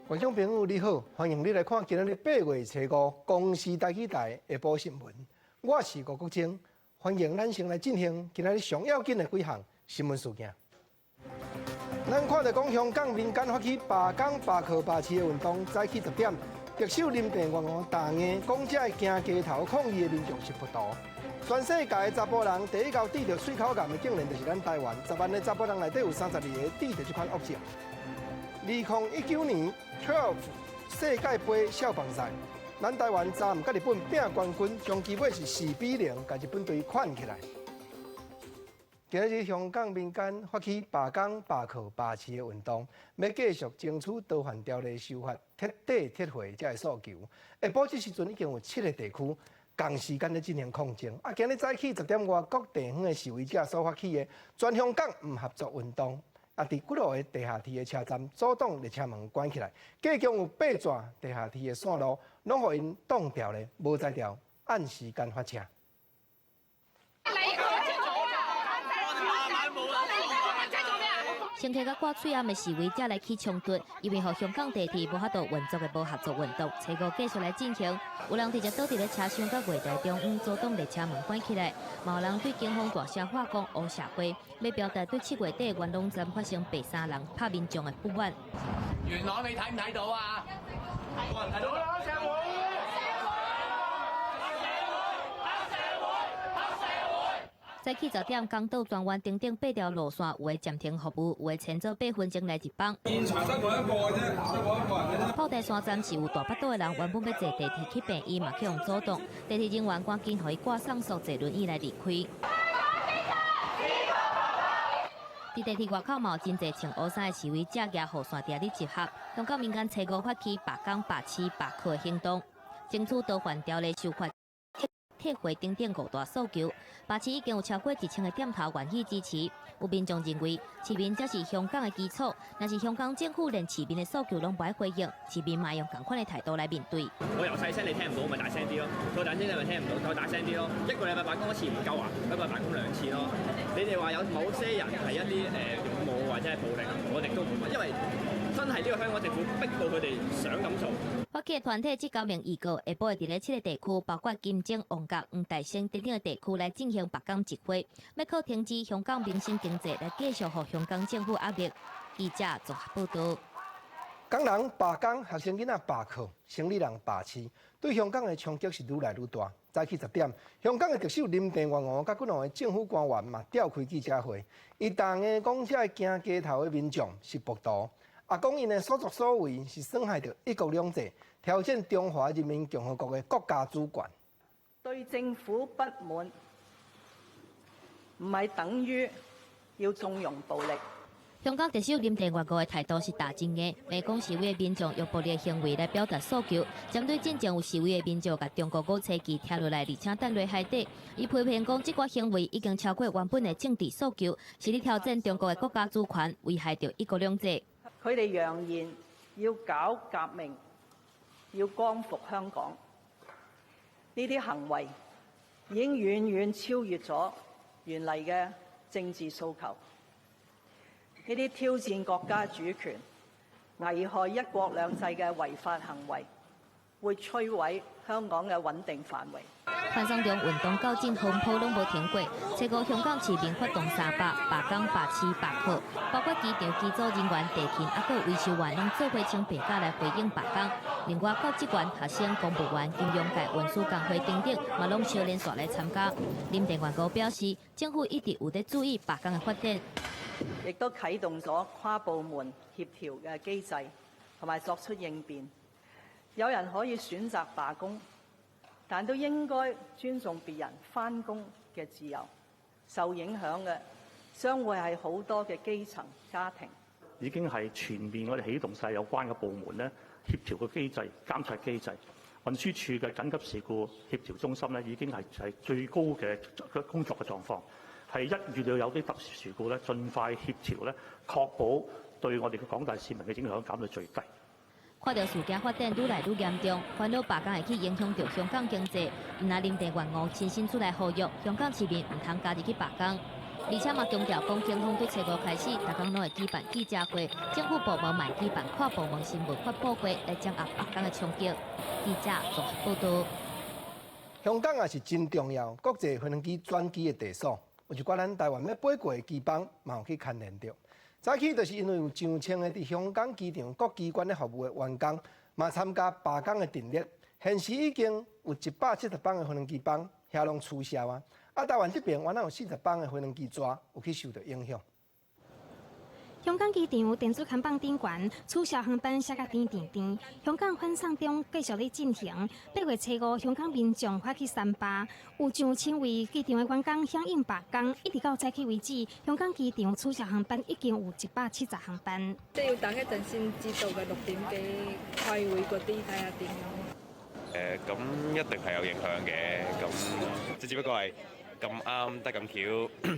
觀眾朋友你好，歡迎你來看今仔日8月初5公視台語台下晡新聞。我是吳國清，歡迎咱先來進行今仔日上要緊的幾項新聞事件。咱看著講香港民間發起罷工、罷課、罷市的運動，早起10點，特首林鄭月娥答應講，這个行街頭抗議的民眾是暴徒。全世界的查埔人第一𠢕得著喙口癌的，竟然就是咱台灣。10萬个查埔人內底有32個得著這款惡症。2019年 Twelve 世界盃消防賽，咱台灣昨暗佮日本拼冠軍，終結尾是4比0，共日本隊款起來。今日香港民間發起罷工、罷課、罷市的運動，欲繼續爭取逃犯條例修法、徹底撤回這个訴求。下晡這時陣已經有七個地區仝時間咧進行抗爭。啊，今日早起10點外，各地方的示威者所發起的全香港毋合作運動，啊，佇幾落个地下鐵的車站阻擋列車門關起來，計共有八逝地下鐵的線路攏予𪜶擋牢咧，無才調按時間發車。乘客佮掛喙罨的示威者來起衝突，因為予香港地鐵無法度運作的無合作運動，初五繼續來進行。有人直接倒佇咧車廂佮月台中央阻擋列車門關起來，嘛有人對警方大聲喊講烏社會，欲表達對7月底元朗站發生白衫人拍民眾的不滿。元朗你睇唔睇到啊？睇到啦，社會。早起10點，港島、荃灣等等八條路線有的暫停服務，有的提早8分鐘來入班。現場得我一個啫，得我一個人啫。炮台山站是有大腹肚的人，原本欲坐地鐵去病院，嘛去予阻擋。地鐵人員趕緊予伊掛上索坐輪椅來離開。佇地鐵外口嘛有真濟穿烏衫的示威者，舉雨傘佇遐咧集合。香港民間初五發起罷工、罷市、罷課的行動，爭取逃犯條例修法、撤回等等五大訴求。罷市已經有超過1000個店頭願意支持。有民眾認為，市民才是香港的基礎，若是香港政府連市民的訴求攏無愛回應，市民嘛用仝款的態度來面對。我由細聲你聽唔到，咪大聲啲咯；再大聲你咪聽唔到，再大聲啲咯。一個禮拜罷工一次唔夠啊，一個禮拜罷工兩次咯。你哋話有某些人係一啲勇武或者係暴力，我哋都唔會，因為真係呢個香港政府逼到佢哋想咁做。發起的團體這九名預告，下晡會佇咧七個地區，包括金鐘、旺角、黃大仙等等的地區來進行罷工集會，欲靠停止香港民生經濟來繼續予香港政府壓力。記者綜合報道。工人罷工，學生囡仔罷課，生理人罷市，對香港的衝擊是愈來愈大。早起10點，香港的特首林鄭月娥佮幾兩个政府官員嘛召開記者會，伊逐个講這个行街頭的民眾是暴徒。啊，講𪜶的所作所為是損害著一國兩制，挑戰中華人民共和國的國家主權。對政府不滿，唔係等於要縱容暴力。香港特首林鄭月娥的態度是大真硬，罵講示威的民眾用暴力行為來表達訴求。針對進前有示威的民眾共中國五車旗拆落來，而且擲落海底，伊批評講這寡行為已經超過原本的政治訴求，是咧挑戰中國的國家主權，危害著一國兩制。佢哋揚言要搞革命，要光復香港，呢啲行為已經遠遠超越咗原嚟嘅政治訴求。呢啲挑戰國家主權、危害一國兩制嘅違法行為，會摧毀香港嘅穩定繁榮。反送中運動到這風波攏無停過，初五香港市民發動3罷罷工、罷市、罷課，包括機場機組人員、地勤，抑閣維修員，攏做伙請病假來回應罷工。另外，教職員、學生、公務員、金融界、運輸工會等等，嘛攏相連紲來參加。林鄭月娥表示，政府一直有咧注意罷工的發展，亦都啟動咗跨部門協調嘅機制，同埋作出應變。有人可以選擇罷工，但都應該尊重別人返工嘅自由。受影響嘅將會係好多嘅基層家庭。已經係全面我哋啟動晒有關嘅部門咧協調嘅機制、監察機制。運輸署嘅緊急事故協調中心咧已經係最高嘅工作嘅狀況，係一遇到有啲特殊事故咧，盡快協調咧，確保對我哋嘅廣大市民嘅影響減到最低。看著事件發展愈來愈嚴重，煩惱罷工會去影響著香港經濟。毋但林鄭月娥親身出來呼籲香港市民毋通加入去罷工。而且嘛強調講，警方對初五開始，逐工攏會舉辦記者會，政府部門嘛會舉辦跨部門新聞發布會來掌握罷工的衝擊。記者綜合報道。香港也是真重要，國際飛機轉機的地所，有一寡咱台灣欲飛過的機班，嘛有去牽連著。早起就是因為有上千个佇香港機場各機關咧服務的員工，嘛參加罷工的陣列。現時已經有170班的飛機班遐攏取消啊！啊，台灣這邊原來有40班的飛機逝有去受著影響。香港機場電子看板頂懸取消航班寫甲甜甜甜。香港反送中繼續咧進行。8月初五，香港民眾發起三罷，有上千位機場的員工響應罷工，一直到早起為止，香港機場取消航班已經有170航班。即係要等一陣先知道嘅，6點幾開會嗰啲睇下點樣。咁一定係有影響嘅，咁即只不過係咁啱得咁巧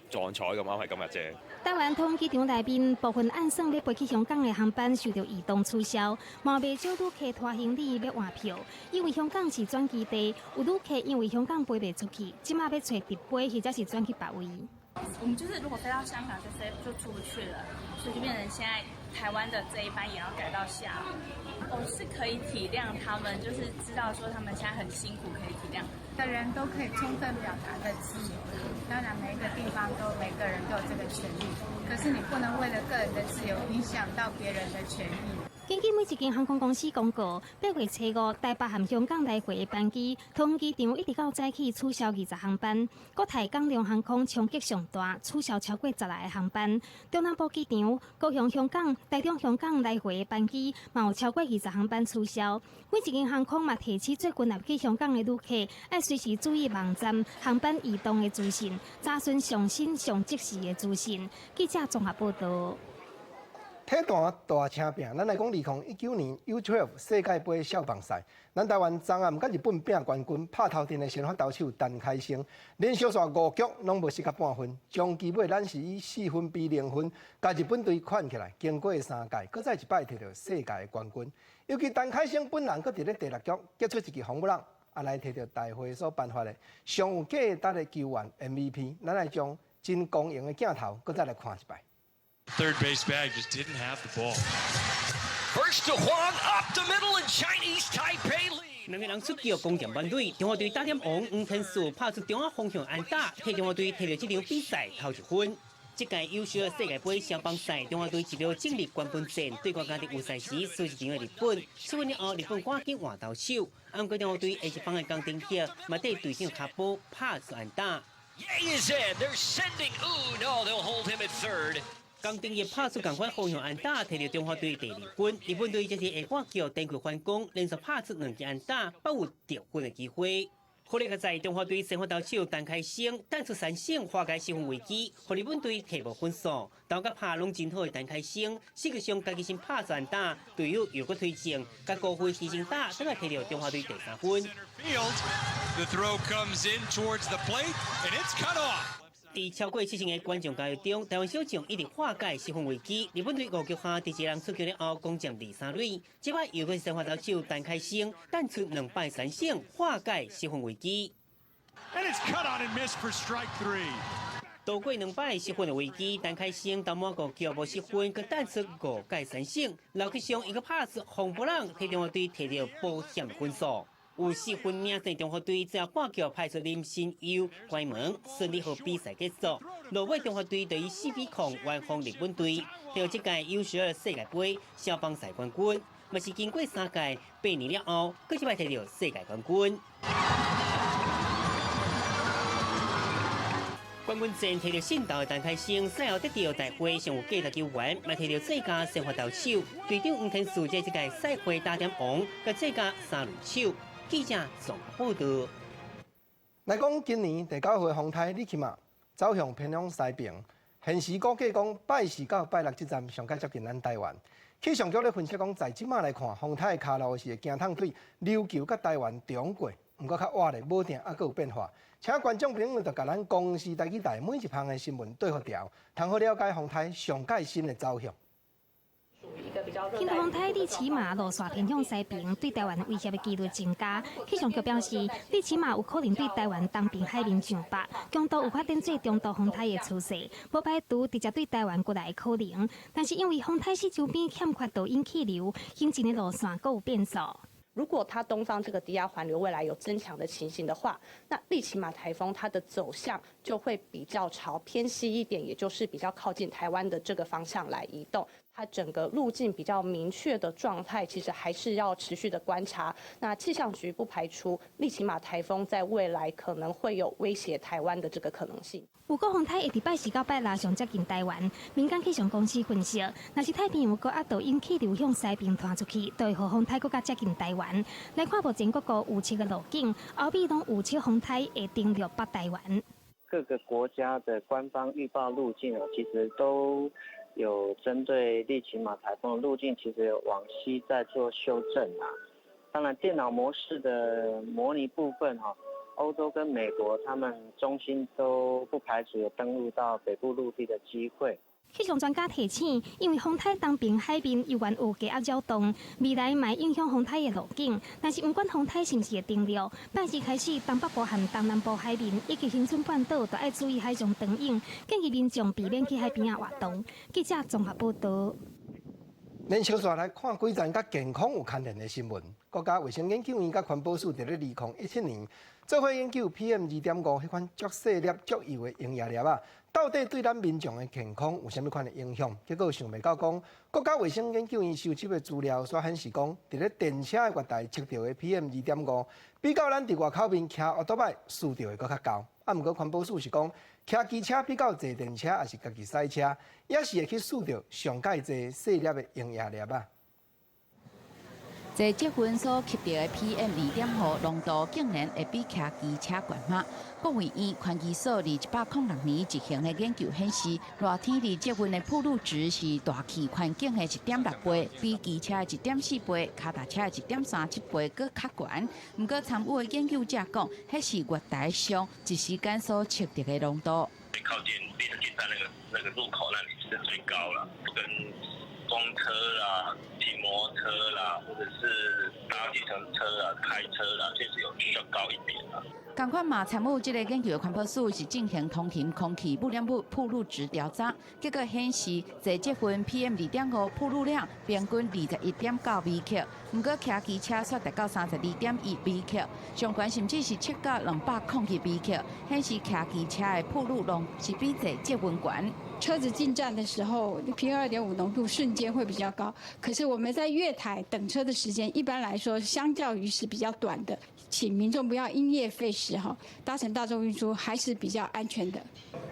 撞彩咁啱係今日啫。台灣桃園機場內面部分按算欲飛去香港的航班受著移動取消，嘛袂少旅客拖行李欲換票，因為香港是轉機地，有旅客因為香港飛袂出去，這馬欲揣直飛或者是轉去別位。我們就是如果飛到香港就飛就出不去了，所以就變成現在台灣的這一班也要改到下午。我是可以體諒他們，就是知道說他們現在很辛苦，可以體諒。每個人都可以充分表達的自由，當然每一個地方都每個人都有這個權利，可是你不能為了個人的自由影響到別人的權益。根據每一間航空公司公告，8月初五台北和香港來回的班機，桃園機場一直到早起取消20航班。國泰港龍航空衝擊上大，取消超過16個航班。中南部機場、高雄香港、台中香港來回的班機，嘛有超過20航班取消。每一間航空嘛提醒最近入去香港的旅客，愛隨時注意網站航班移動的資訊，查詢上新上即時的資訊。記者綜合報道。體壇大聲拼，咱來講2019年 U12 世界盃消防賽，咱台灣昨暗佮日本拼冠軍，拍頭陣的先發投手陳開星，連續煞五局攏無失甲半分，終其尾咱是以4分比0分，共日本隊勸起來。經過三屆，閣再一擺摕著世界的冠軍。尤其陳開星本人閣佇咧第六局擊出一支紅布朗，啊來摕著大會所頒發的上有價值的球員 MVP。咱來將真光榮的鏡頭，閣再來看一擺。 Third base bag just didn't have the ball. First to Huang, up the middle, and Chinese Taipei lead. 兩個人出局攻佔滿壘，中華隊打點王黃天樹拍出中仔方向安打，替中華隊摕著這場比賽頭一分。這屆優秀的世界盃消防賽，中華隊一路經歷冠軍戰，對決家己有賽時輸一場的日本。7分了後，日本趕緊換投手，毋過中華隊下一棒的江定協嘛對隊長跤步拍出安打。 Ye is in. They're sending. Ooh, no, they'll hold him at third. 江定業拍出仝款方向安打，摕著中華隊第二分。日本隊這是下半局展開反攻，連續拍出兩支安打，不有得分的機會。好咧，在中華隊先發投手陳開星彈出三振化解失分危機，予日本隊摕無分數。投甲拍攏真好的陳開星，四局上家己先拍出安打，隊友又閣推進，共高飛犧牲打，轉來摕著中華隊第三分。 The throw comes in towards the plate, and it's cut off. 佇超過70個觀眾加油中，台灣小將一直化解失分危機。日本隊五局下，佇一人出局了後，攻佔二三壘，這擺又閣是先發投手陳開星，彈出兩擺三振，化解失分危機。 And it's cut on and missed for strike three. 渡過兩擺失分的危機，陳開星投滿五局無失分，閣彈出五界三振，六局上伊閣拍出紅布朗，替中華隊摕著保險分數。有4分領先中華隊，最後半局派出林信佑關門，順利予比賽結束。落尾中華隊就以4比0完封日本隊，摕著這屆 U12世界盃消防賽冠軍，嘛是經過三屆8年了後，閣一擺摕著世界冠軍。冠軍戰摕著勝投的陳開星，賽後得著大會上有價值球員，嘛摕著最佳先發投手。隊長黃天樹這屆賽會打點王，佮最佳三壘手。記者綜合報道。來講今年第九號風颱李奇瑪走向偏向西爿，現時估計講拜四到拜六這站上較接近咱台灣。氣象局咧分析講，在這馬來看，風颱的跤路是會驚通對琉球佮台灣中過，毋過較倚咧，無定猶閣有變化。請觀眾朋友就共咱公視台語台每一項的新聞對付牢，通好了解風颱上蓋新的走向。天風台利奇馬路線偏向西爿，對台灣威脅的機率增加。氣象局表示，利奇馬有可能對台灣東爿海面上北，強度有發展做中度風颱的趨勢，無排除直接對台灣過來的可能。但是因為風颱四周邊欠缺導引氣流，行進的路線閣有變數。如果它東方這個低壓環流未來有增強的情形的話，那利奇馬颱風它的走向就會比較朝偏西一點，也就是比較靠近台灣的這個方向來移動。它整個路徑比較明確的狀態，其實還是要持續的觀察。那氣象局不排除利奇馬颱風在未來可能會有威脅台灣的這個可能性。有個風颱會佇拜四到拜六上接近台灣，民間氣象公司分析，若是太平洋高壓導引氣流向西爿傳出去，就會予風颱閣較接近台灣。來看目前各國預測的路徑，歐美攏預測風颱會登陸北台灣。各個國家的官方預報路徑啊，其實都有針對利奇馬颱風路徑，其實往西在做修正啊。當然，電腦模式的模擬部分哈，歐洲跟美國他們中心都不排除有登陸到北部陸地的機會。氣象專家提醒，因為風颱東爿海面猶原有低壓擾動，未來嘛會影響風颱的路徑。但是，毋管風颱是毋是會登陸，拜四開始，東北部和東南部海面以及恆春半島都愛注意海上長湧，建議民眾避免去海邊仔活動。記者綜合報導。咱小紲來看幾則佮健康有關聯的新聞。國家衛生研究院佮環保署佇咧2017年做伙研究 PM 2.5彼款足細粒、足幼的溶液粒仔，到底對咱民眾的健康有啥物款的影響？結果想袂到講，國家衛生研究院收集的資料所顯示講，佇咧電車的月台測著的 PM 2.5，比較咱佇外口面騎歐多擺攝著的閣較高。啊，毋過環保署是講，騎機車比較坐電車，抑是家己駛車，也是會去攝著上蓋濟細粒的溶液粒仔。坐捷運所吸著的 PM 2.5濃度，竟然會比騎機車懸嗎？國衛院環境所佇106年進行的研究顯示，熱天佇捷運的暴露值是大氣環境的1.6倍，比機車的1.4倍、跤踏車的1.37倍閣較懸。毋過參與的研究者講，彼是月台上一時間所測得的濃度。靠近立德站那個路口那裡是最高了，跟公車啦、騎摩托車啦，或者是搭計程車啦、開車啦，確實有比較高一點啦。仝款嘛，參與這個研究的環保署是進行通勤空氣污染物暴露值調查，結果顯示坐捷運 PM 2.5暴露量平均21.9微克，毋過騎機車卻達到32.1微克，上懸甚至是測到201微克，顯示騎機車的暴露量是比坐捷運懸。車子進站的時候，PM 2.5濃度瞬間會比較高。可是我們在月台等車的時間，一般來說相較於是比較短的。請民眾不要因噎廢食哈，搭乘大眾運輸還是比較安全的。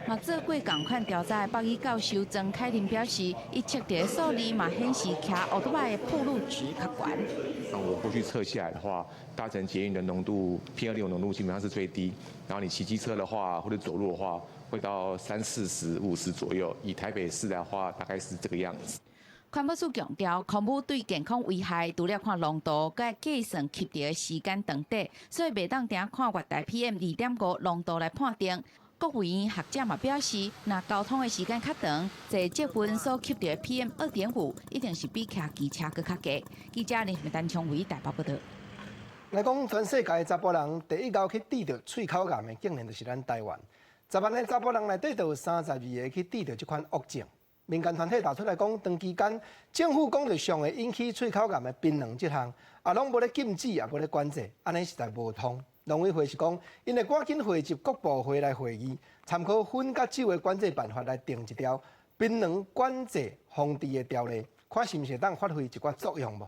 嘛，做過仝款調查的北醫教授曾凱林表示，伊測著數字嘛顯示騎歐多擺的暴露值較懸。那我過去測下來的話，搭乘捷運的濃度 PM 2.5濃度基本上是最低。然後你騎機車的話，或者走路的話，會到三四十、50左右。以台北市的話，大概是這個樣子。環保署強調，空污對健康危害，除了看濃度，閣計算吸著的時間長短，所以袂當定看月台 PM 2.5濃度來判定。國衛院學者嘛表示，若交通的時間較長，坐捷運所吸著的 PM 2.5一定是比騎機車閣較低。記者林丹昌偉台北報導。來講，全世界查埔人第一𠢕去得著喙口癌的，竟然就是咱台灣。10萬个查埔人內底，就有32個去得著這款惡症。民間團體提出來講，長期間政府講著上會引起喙口癌的檳榔這項，也攏無咧禁止，也無咧管制，按呢實在無通。農委會是講，𪜶會趕緊匯集各部會來會議，參考薰佮酒的管制辦法來訂一條檳榔管制防治的條例，看是毋是會當發揮一寡作用無？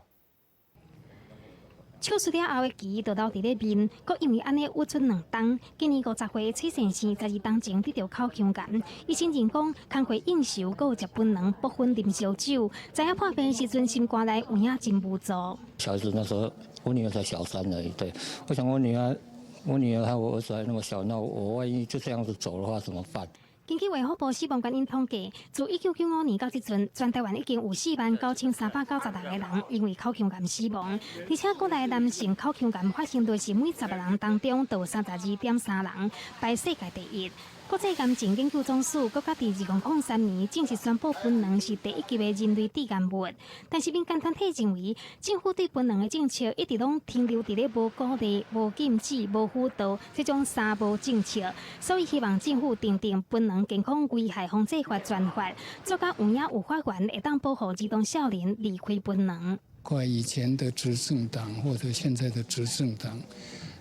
手術了後的記憶就留佇咧面，閣因為按呢鬱卒2冬。今年50歲崔先生12冬前得著口腔癌，醫生認講工課應酬，閣有食檳榔、薄粉、啉燒酒，知影破病時陣心肝內有影真無助。小孩子那時候，我女兒才小三而已，對，我想我女兒，我女兒還有我兒子還那麼小，那我萬一就這樣子走的話怎麼辦？根據衛福部死亡原因統計，自1995年到這陣，全台灣已經有4萬9396個人因為口腔癌死亡，而且國內男性口腔癌發生率是每10萬人當中就有32.3人，排世界第一。國際癌症研究總署閣佇2003年正式宣布檳榔是第一級的人類致癌物，但是民間團體認為，政府對檳榔的政策一直攏停留佇咧無鼓勵、無禁止、無輔導這種三無政策，所以希望政府訂定檳榔健康危害防制法專法，做甲有影有法源會當保護兒童少年離開檳榔。怪以前的執政黨或者現在的執政黨，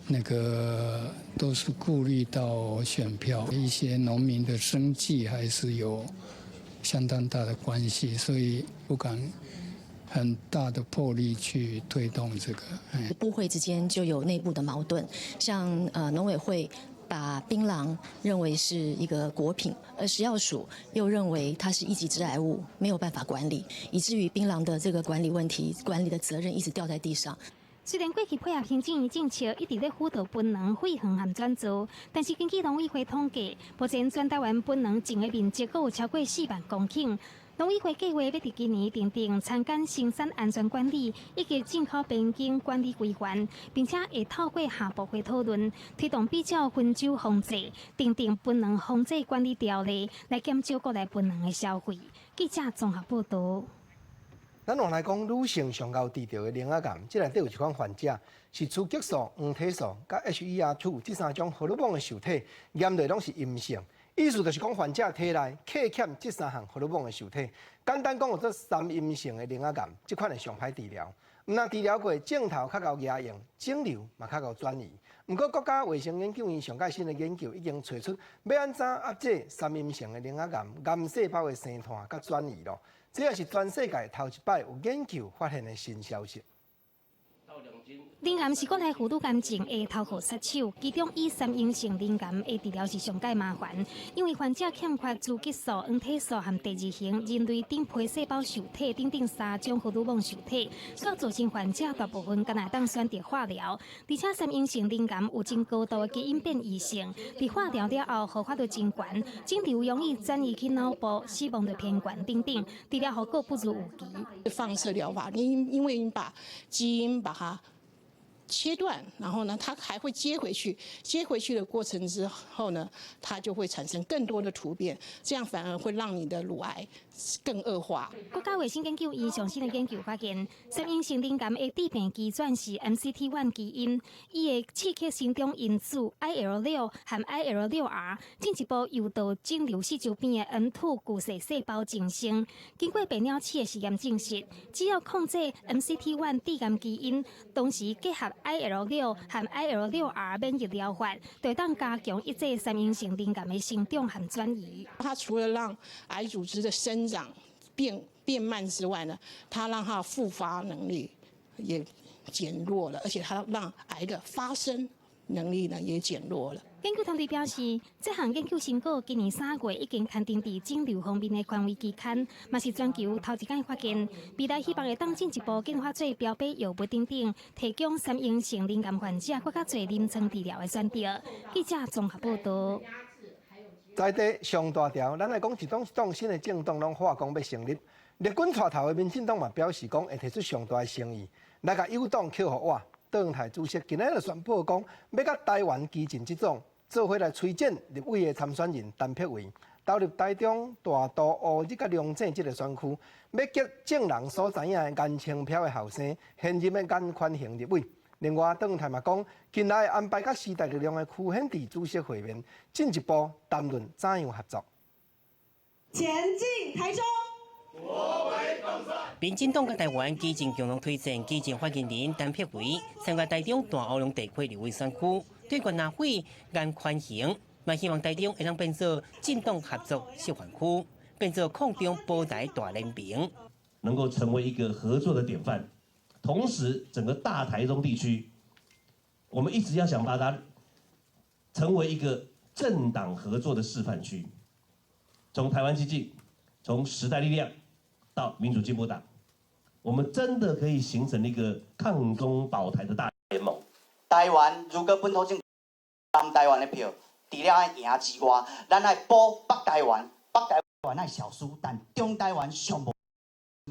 那個都是顧慮到選票，一些農民的生計還是有相當大的關係，所以不敢很大的魄力去推動這個。部會之間就有內部的矛盾，像農委會把檳榔認為是一個果品，而食藥署又認為它是一級致癌物，沒有辦法管理，以至於檳榔的這個管理問題、管理的責任一直掉在地上。雖然過去配合行政院政策一直咧輔導檳榔廢園和轉造，但是根據農委會統計，目前全台灣檳榔種的面積閣有超過4萬公頃。農委會計劃欲佇今年訂定田間生產安全管理以及進口邊境管理規範，並且會透過下部會討論，推動比照薰酒防制，訂定檳榔防制管理條例，來減少國內檳榔的消費。記者綜合報導。咱換來講，女性上𠢕治著的奶仔癌，這內底有一款患者是雌激素、黃體素佮 HER2 這三種荷爾蒙的受體驗落攏是陰性，意思就是講患者體內缺欠這三項荷爾蒙的受體。簡單講，叫做三陰性的奶仔癌，這款會上歹治療。毋但治療過，症頭較𠢕嚴重，腫瘤嘛較𠢕轉移。毋過國家衛生研究院上蓋新的研究已經揣出，欲按怎壓制三陰性的奶仔癌癌細胞的生湠佮轉移囉。這也是全世界頭一擺有研究發現的新消息。奶癌是國內婦女癌症的頭號殺手，其中以三陰性奶癌的治療是上蓋麻煩，因為患者欠缺雌激素、黃體素和第二型人類頂皮細胞受體等等三種荷爾蒙受體，所以造成患者大部分敢若會當選擇化療。而且三陰性奶癌有真高度的基因變異性，佇化療了後復發率真懸，腫瘤容易轉移去腦部，死亡率偏懸等等，治療效果不如預期。放射療法，你因為你把基因把它切斷，然後呢，它還會接回去，接回去的過程之後呢，它就會產生更多的突變，這樣反而會讓你的乳癌更惡化。國家衛生研究院上新的研究發現，三陰性奶癌的致病機轉是 MCT1 基因，伊會刺激生長因子 IL-6和 IL-6R，進一步誘導腫瘤四周邊的 M2 巨噬細胞增生。經過白鳥鼠的實驗證實，只要控制 MCT1 致癌基因，同時結合 IL-6和 IL-6R 免疫療法，就會當加強抑制三陰性奶癌的生長和轉移。它除了讓癌組織的生長變慢之外呢，它讓它復發能力也減弱了，而且它讓癌的發生能力呢也減弱了。研究團隊表示，這項研究成果今年3月已經刊登佇腫瘤方面的權威期刊，嘛是全球頭一擺發現。未來希望會當進一步進化做標靶藥物等等，提供三陰性奶癌患者閣較濟臨床治療的選擇。記者綜合報導。在地上大條，咱來講一黨一黨新的政黨攏喊講欲成立，綠軍帶頭的民進黨嘛表示講會提出上大的誠意，來共友黨克予倚。卓榮泰主席今仔日就宣布講，欲佮台灣基進這黨做伙來推薦立委的參選人陳柏惟，投入台中大肚烏日佮龍井這个選區，欲激眾人所知影的顏清標的後生，現任的顏寬恆立委。另外，卓榮泰嘛講，今來安排佮時代力量的區顯智主席會面，進一步談論怎樣合作。前進台中。民進黨佮台灣基進共同推薦基進發言人陳柏惟參加台中大烏龍地區立委選區，對決藍委顏寬恆，嘛希望台中會當變做政黨合作示範區，變做抗中保台大聯盟，能夠成為一個合作的典範。同時，整個大台中地區，我們一直要想把它成為一個政黨合作的示範區。從台灣基進，從時代力量到民主進步黨，我們真的可以形成一個抗中保台的大聯盟。台灣如果本土政南台灣的票，除了愛贏之外，咱愛保北台灣，北台灣愛少輸，但中台灣上無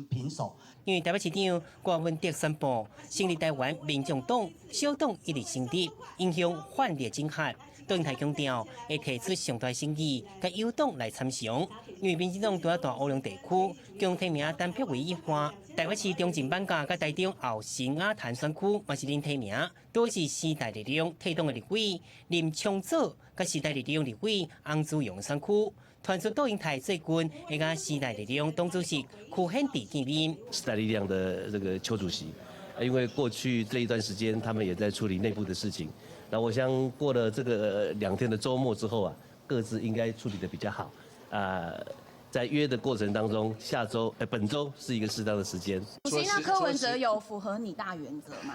平。平手。因為台北市長郭文哲宣布成立台灣民眾黨，小黨一直成立，影響泛綠整合。董英台強調會提出上大誠意，佮友黨來參詳。因為民進黨佇大烏龍地區共提名陳柏惟一番，台北市中正艋舺佮台中後新亞潭選區嘛是𪜶提名，都是時代力量退黨的立委林昶佐佮時代力量立委翁子陽選區。傳出杜英台最近會佮時代力量黨主席邱顯智見面。時代力量的這個邱主席，因為過去這一段時間，他們也在處理內部的事情。那我想過了這個2天的週末之後啊，各自應該處理得比較好。啊，在約的過程當中，下週本週是一個適當的時間。主席，那柯文哲有符合你大原則嗎？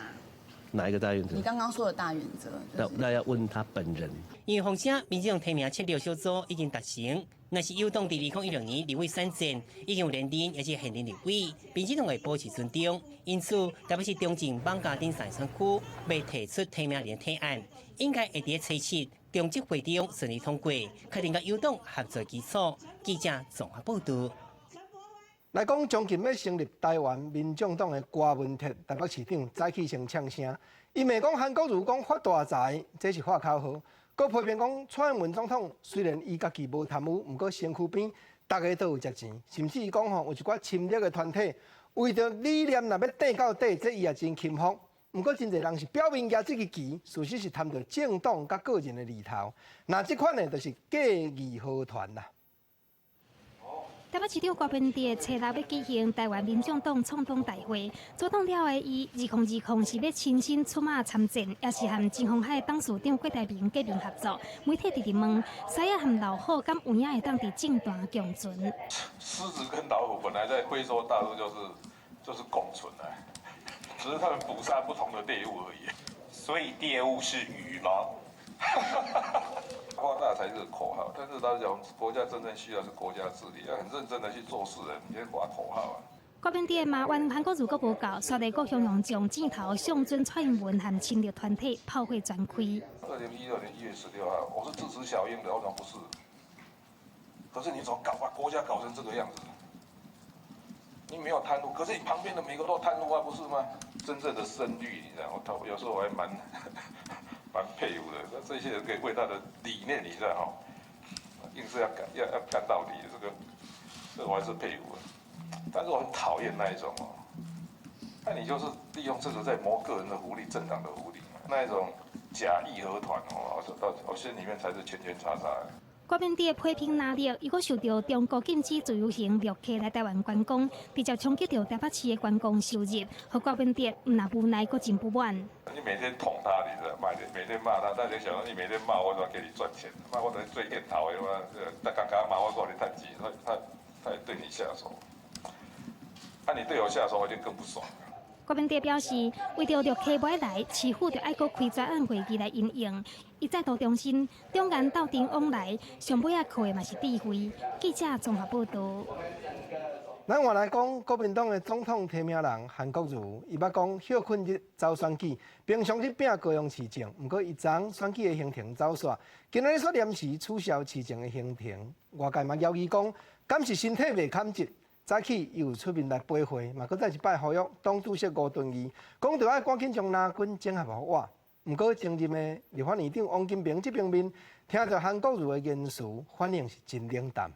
哪一個大原則？你剛剛說的大原則。那要問他本人。因為風聲，民進黨提名策略小組已經達成，若是友黨佇2016年立委選戰已經有連任，抑是現任立委，民進黨會保持尊重。因此，台北市中正艋舺等三選區欲提出提名人提案，應該會佇初七中執會中順利通過，確定佮友黨合作基礎。記者綜合報道。來講，將近欲成立台灣民眾黨的郭文鐵台北市長早起先嗆聲，伊罵講韓國瑜講發大財，這是喊口號。閣批評講蔡英文總統雖然伊家己無貪污，毋過身軀邊逐个都有食錢，甚至伊講吼有一寡親綠的團體為著理念若欲硩到底，這伊也真欽服。毋過真濟人是表面舉這支旗，事實是貪著政黨佮個人的利頭。那這款呢，就是假義和團啦。台北市長郭文哲初六欲舉行台灣民眾黨創黨大會，組黨了的伊2020是欲親身出馬參戰，也是和前鴻海董事長郭台銘結盟合作。媒體直直問，獅仔和老虎敢有影會當佇政壇共存？獅子跟老虎本來在非洲大陸就是共存的，只是他們捕殺不同的獵物而已。所以獵物是魚嗎？發大財這個口號，但是老實講，國家真正需要是國家治理，要很認真的去做事的，唔別掛口號啊。郭文哲嘛，怨韓國瑜閣無夠，煞來閣雄雄將箭頭向準蔡英文和親綠團體炮火全開。2016年1月16號，我是支持小英的，我講不是。可是你怎麼搞把國家搞成這個樣子？你沒有貪污，可是你旁邊的每個都貪污啊，不是嗎？真正的深綠，你知道，我有時候我還蠻佩服的，那這些人可以為他的理念，你知道哈，硬是要幹要幹到底，這個我還是佩服的。但是我很討厭那一種哦，那你就是利用這個在謀個人的福利、政黨的福利，那一種假義和團哦，我我心裡面才是圈圈叉叉。郭文哲批評藍綠，伊閣受著中國禁止自由行陸客來台灣觀光，直接衝擊著台北市的觀光收入，予郭文哲毋但無奈，閣真不滿。你每天捅他，你知道，每天罵他，但你想說你每天罵我，怎給你賺錢？罵我等於最煙頭的嘛，他剛剛罵我，夠你趁錢，他也對你下手。那你對我下手，我就更不爽。郭文哲表示，為著陸客欲來，市府就愛閣開專案會議來因應。伊再度重申，兩岸鬥陣往來，上尾仔靠的嘛是智慧。記者綜合報道。咱換來講，國民黨的總統提名人韓國瑜，伊捌講歇睏日走選舉，平常日拚高雄市政，毋過伊昨選舉的行程走煞，今仔日煞臨時取消市政的行程。外界嘛猶疑講，敢是身體袂堪折？早起又出面來陪會，嘛閣再一擺呼籲黨主席吳敦義，講著愛趕緊將藍軍整合予我。毋過前任的立法院長王金平這邊面聽著韓國瑜的言辭，反應是真冷淡。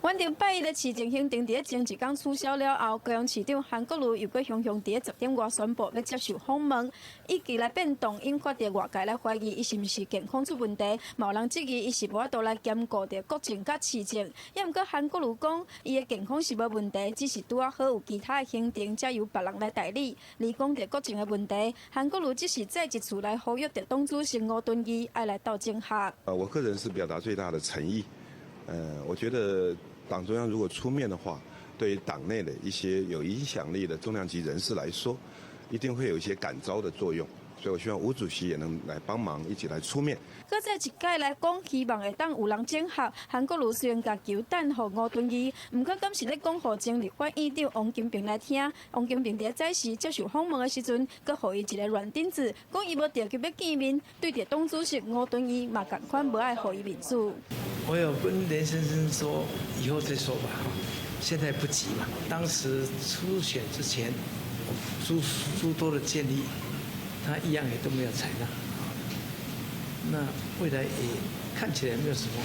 原定拜一的市政行程佇咧前一工取消了後，高雄市長韓國瑜又閣雄雄佇咧10點外宣布欲接受訪問，意見來變動，引發著外界來懷疑伊是毋是健康出問題，嘛有人質疑伊是無法度來兼顧著國政佮市政。抑毋過韓國瑜講，伊的健康是無問題，只是拄仔好有其他的行程，才由別人來代理。而講著國政的問題，韓國瑜只是再一次來呼籲著黨主席吳敦義愛來鬥整合。我個人是表達最大的誠意，我覺得。黨中央如果出面的話，對於黨內的一些有影響力的重量級人士來說，一定會有一些感召的作用。所以我希望吳主席也能來幫忙，一起來出面。閣再一擺來講，希望會當有人整合。韓國瑜雖然共球擲予吳敦義，毋過敢是咧講予前立法院長王金平來聽。王金平佇早時接受訪問的時陣，閣予伊一个軟釘子，講伊無著急欲見面，對著黨主席吳敦義嘛仝款無愛予伊面子。我有跟連先生說，以後再說吧。現在不急嘛。當時初選之前，諸多的建議，他一樣也都沒有採納。那未來也看起來沒有什麼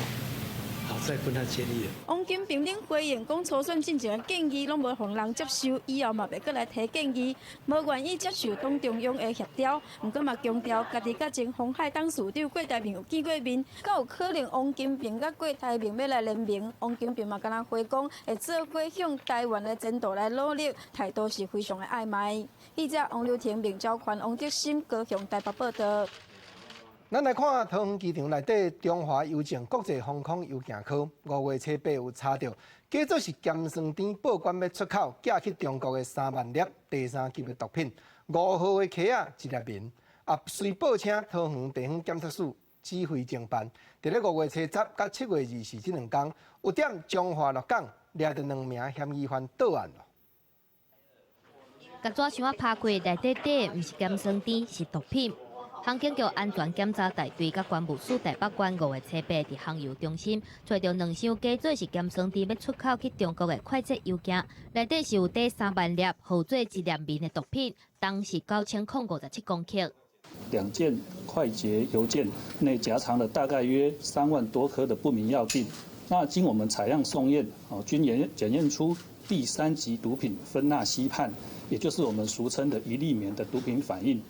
好再跟他建議了。王金平恁回應講初選進前的建議攏無予人接受，以後嘛袂閣來提建議，無願意接受黨中央的協調。毋過嘛強調，家己佮前鴻海董事長郭台銘有見過面，敢有可能王金平佮郭台銘欲來聯盟？王金平嘛敢若回講，會做伙向台灣的前途來努力，態度是非常的曖昧。記者王劉婷、明昭寬、王德森高雄台北報道。咱來看桃園機場內底中華郵政國際防空郵件區，5月初八有查著，假做是鹹酸甜報關欲出口，寄去中國的3萬粒第三級的毒品，5號的溪仔一粒眠，啊，隨報請桃園地方檢察署指揮偵辦。佇咧5月初十佮7月24這兩工，有踮彰化鹿港掠著兩名嫌疑犯到案咯。共紙箱仔拍開，內底底毋是鹹酸甜，是毒品。航警局安全檢查大隊佮關務署台北關5月初八佇航郵中心，揣著兩箱假做是鹹酸甜欲出口去中國的快捷郵件，內底是有底3萬粒號做一粒眠的毒品，重是9057公克。兩件快捷郵件內夾藏了大概約3萬多顆的不明藥錠，那經我們採樣送驗，哦，均檢驗出第三級毒品芬那西泮，也就是我們俗稱的一粒眠的毒品反應。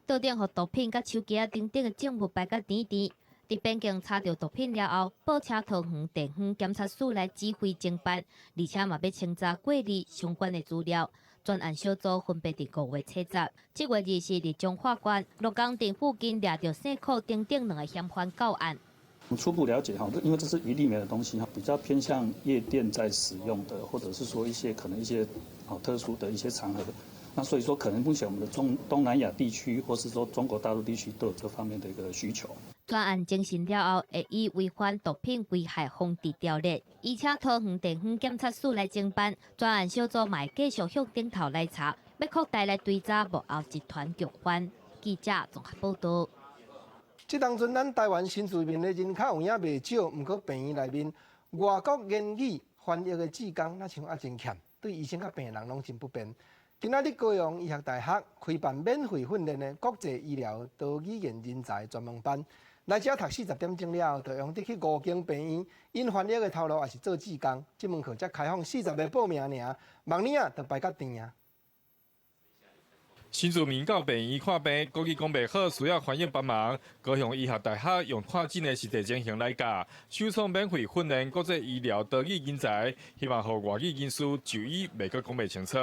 桌頂予毒品佮手機仔等等的證物擺甲甜甜，佇邊境查著毒品了後，報請桃園地方檢察署來指揮偵辦，而且嘛欲清查過濾相關的資料。專案小組分別佇5月初十、7月24佇彰化縣鹿港鎮附近掠著姓寇等等兩个嫌犯到案。我們初步了解哈，因為這是一粒眠的東西哈，比較偏向夜店在使用的，或者是說一些可能一些特殊的一些場合。那所以說，可能目前我們的中東南亞地區，或是說中國大陸地區都有這方面的一個需求。專案偵訊了後，會以違反毒品危害防治條例，移請桃園地方檢察署來偵辦。專案小組嘛會繼續向頂頭來查，欲擴大來追查幕後集團共犯。記者綜合報道。這當陣，咱台灣新住民的人口有影袂少，毋過病院內面外國言語翻譯的志工，若像猶真欠，對醫生佮病人攏真不便。今仔日高雄醫學大學開辦免費訓練的國際醫療多語言人才專門班，來遮讀40點鐘了後，就用得去五間病院，𪜶翻譯的頭路抑是做志工。這門課才開放40个報名爾，明年仔就排較甜啊。新住民到病院看病，國語講袂好，需要翻譯幫忙。高雄醫學大學用看診的實際情形來教，首創免費訓練國際醫療多語人才，希望予外語人士就醫袂閣講袂清楚。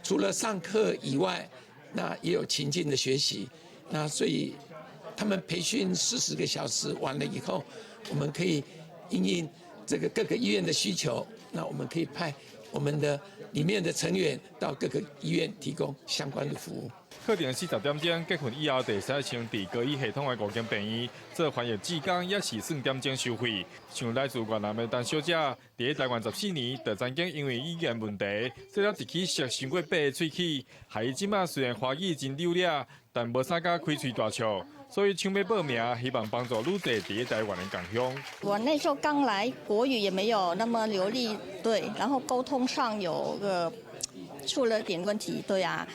除了上課以外，那也有情境的學習。那所以他們培訓40個小時完了以後，我們可以因應這個各個醫院的需求，那我們可以派我們的裡面的成員到各個醫院提供相關的服務。課程40點鐘結訓以後，就會使先佇高醫系統的五間病院做翻譯志工，抑是算點鐘收費。像來自越南的陳小姐，佇咧台灣14年，就曾經因為語言問題，做了一起舌傷過白的喙齒，害伊這馬雖然華語真流利，但無啥敢開喙大笑，所以搶欲報名，希望幫助愈濟佇咧台灣的共鄉。我那時候剛來，國語也沒有那麼流利，對，然後溝通上有個出了點問題，對啊，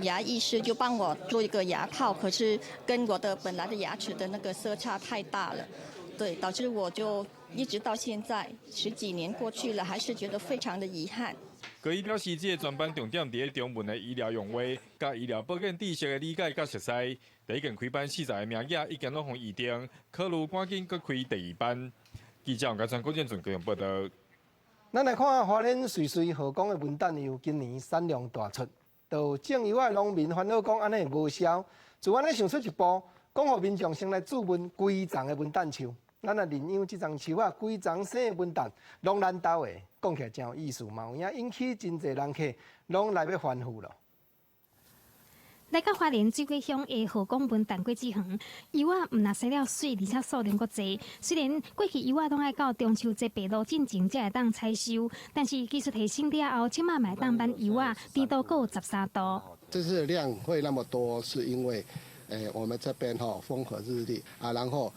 牙醫師就幫我做一個牙套，可是跟我的本來的牙齒的那個色差太大了，對，導致我就一直到現在十幾年過去了，還是覺得非常的遺憾。高醫表示，這个專班重點佇咧中文的醫療用話，佮醫療保健知識的理解佮熟悉。第一間開班40个名額已經攏予預訂，考慮趕緊閣開第二班。記者王家川、郭建俊高雄報道。咱來看花蓮瑞穗荷江的文旦柚，今年產量大出，就種柚仔的農民煩惱講，按呢會無銷，就按呢想出一步，講予民眾先來注問規叢的文旦樹。咱若認養這叢樹仔，規叢生的文旦，攏咱兜的，講起來真有意思，嘛有影引起真濟人客攏來欲歡呼咯。來到花蓮水果鄉的荷江文旦果子園，柚仔毋但生了媠，而且數量閣濟。雖然過去柚仔攏愛到中秋節白露進前才會當採收，但是技術提升了後，這馬嘛會當挽柚仔甜度閣有13度。這次量會那麼多，是因為，我們這邊哈風和日麗啊，然後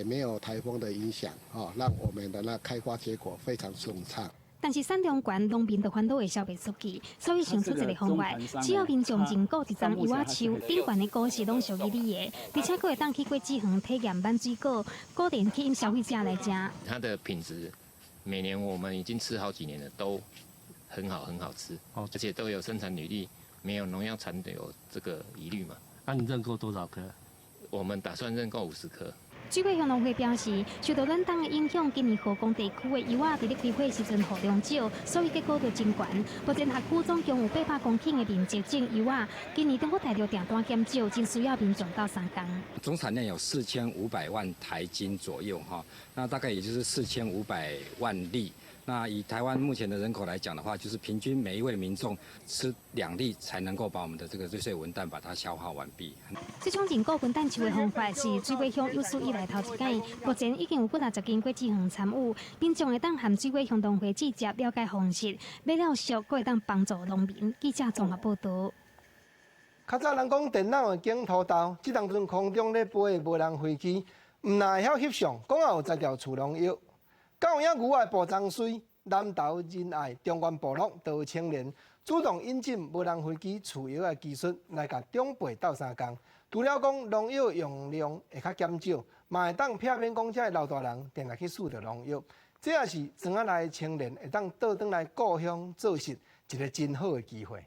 沒有颱風的影響，哈，讓我們的那開花結果非常順暢。但是產量懸，農民就煩惱會銷袂出去，所以想出一個方法，只要民眾認購一欉柚仔樹，頂懸的果實攏屬於你的，而且閣會當去果子園體驗挽水果，果然吸引消費者來食。它的品質，每年我們已經吃好幾年了，都很好，很好吃，而且都有生產履歷，沒有農藥殘留這個疑慮嘛。那你認購多少棵？我們打算認購50棵。水果鄉農會表示，受到暖冬的影響，今年河工地區的柚仔佇咧開花時陣雨量少，所以結果就真懸。目前轄區總共有800公頃的面積種柚仔，今年政府大陸訂單減少，真需要民眾鬥相共。總產量有4500萬台斤左右，哈，那大概也就是4500萬粒。那以台灣目前的人口來講的話，就是平均每一位民眾吃2粒，才能夠把我們的這個瑞穗文旦把它消耗完畢。這種認購文旦樹的方法是水果鄉有史以來頭一擺，目前已經有幾若十間果子園參與，民眾會當和水果鄉農會直接了解方式，買了俗，閣會當幫助農民。記者綜合報導。較早人講電腦會揀塗豆，這當陣空中咧飛的無人飛機，毋但會曉翕相，講也有才調除農藥。敢有影牛仔埔樟媠、南投仁愛、中原部落都有青年主動引進無人飛機除藥的技術，來共長輩鬥相共。除了講農藥用量會較減少，嘛會當避免講這的老大人定定去試著農藥。這也是庄仔內的青年會當倒轉來故鄉做事一個真好的機會。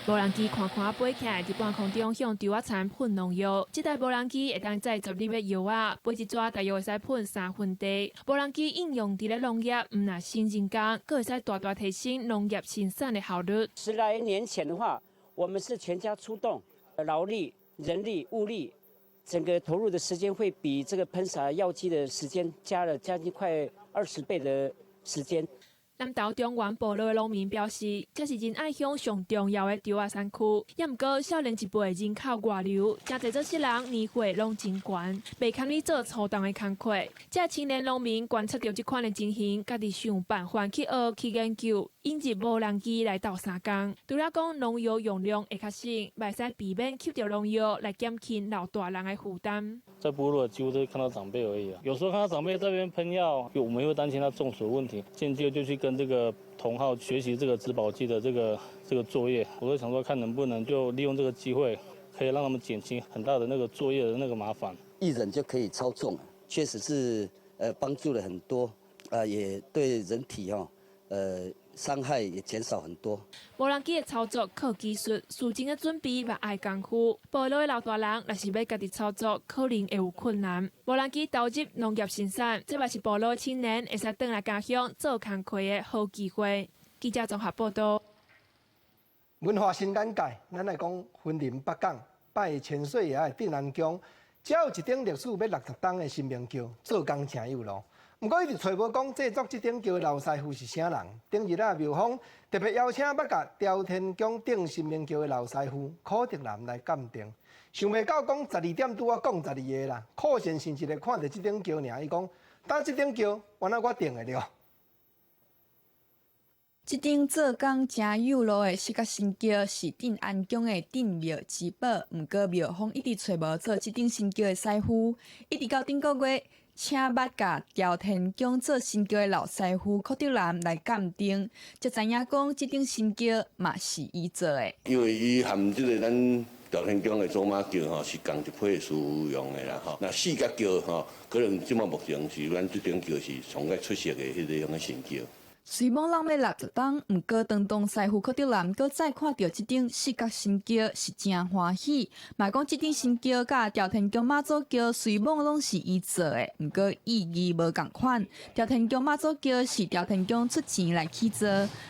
無人機寬寬飛起來，佇半空中向稻仔田噴農藥。這台無人機會當載10粒的藥仔，飛一逝大約會使噴3分地。無人機應用佇咧農業，毋但省人工，閣會使大大提升農業生產的效率。十來年前的話，我們是全家出動，勞力、人力、物力，整個投入的時間會比這個噴灑藥劑的時間加了將近快20倍的時間。南投中原部落的農民表示，這是仁愛鄉上重要的稻仔產區。也毋過少年一輩人口外流，誠濟做事人年歲攏真懸，袂堪你做粗重的工課。這青年農民觀察著這款的情形，家己想辦法去學去研究，引入無人機來鬥相共。除了講農藥用量會較省，嘛會使避免吸著農藥來減輕老大人的負擔。在部落幾乎都是看到長輩而已啊，有時候看到長輩在這邊噴藥，我們會擔心他中暑問題，間接就去跟這個同好學習這個植保機的這個作業，我就想說，看能不能就利用這個機會，可以讓他們減輕很大的那個作業的那個麻煩。一人就可以操縱，確實是幫助了很多，也對人體哦，傷害也減少很多。無人機的操作靠技術，事前的準備嘛愛功夫。部落的老大人若是欲家己操作，可能會有困難。無人機投入農業生產，這嘛是部落青年會使轉來家鄉做工課的好機會。記者綜合報道。文化新眼界，咱來講雲林北港拜千歲爺的鎮安宮，遮有一頂歷史欲60冬的神明轎，做工誠有路。毋過伊直揣無講製作這頂轎的老師傅是啥人。頂日啊，廟方特別邀請捌共朝天宮頂神明轎的老師傅柯德南來鑑定。想袂到講12點拄仔講12個啦，柯先生一个看著這頂轎爾，伊講：當這頂轎，原來我頂的著。這頂做工誠有路的四角神轎是鎮安宮的鎮廟之寶，毋過廟方一直揣無做這頂神轎的師傅，一直到頂個月，請捌共朝天宮做神轎的老師傅柯德南來鑑定，才知影講這頂神轎嘛是伊做的。因為伊和這個咱朝天宮的祖媽轎吼是仝一批師傅用的啦吼。那四角轎吼，可能這馬目前是咱這頂轎是上較出色的彼个種神轎。雖罔人欲60冬，毋過當當師傅柯德南閣再看著這頂四角神轎是誠歡喜。嘛講這頂神轎佮朝天宮媽祖轎雖罔攏是伊做的，毋過意義無仝款。朝天宮媽祖轎是朝天宮出錢來起造，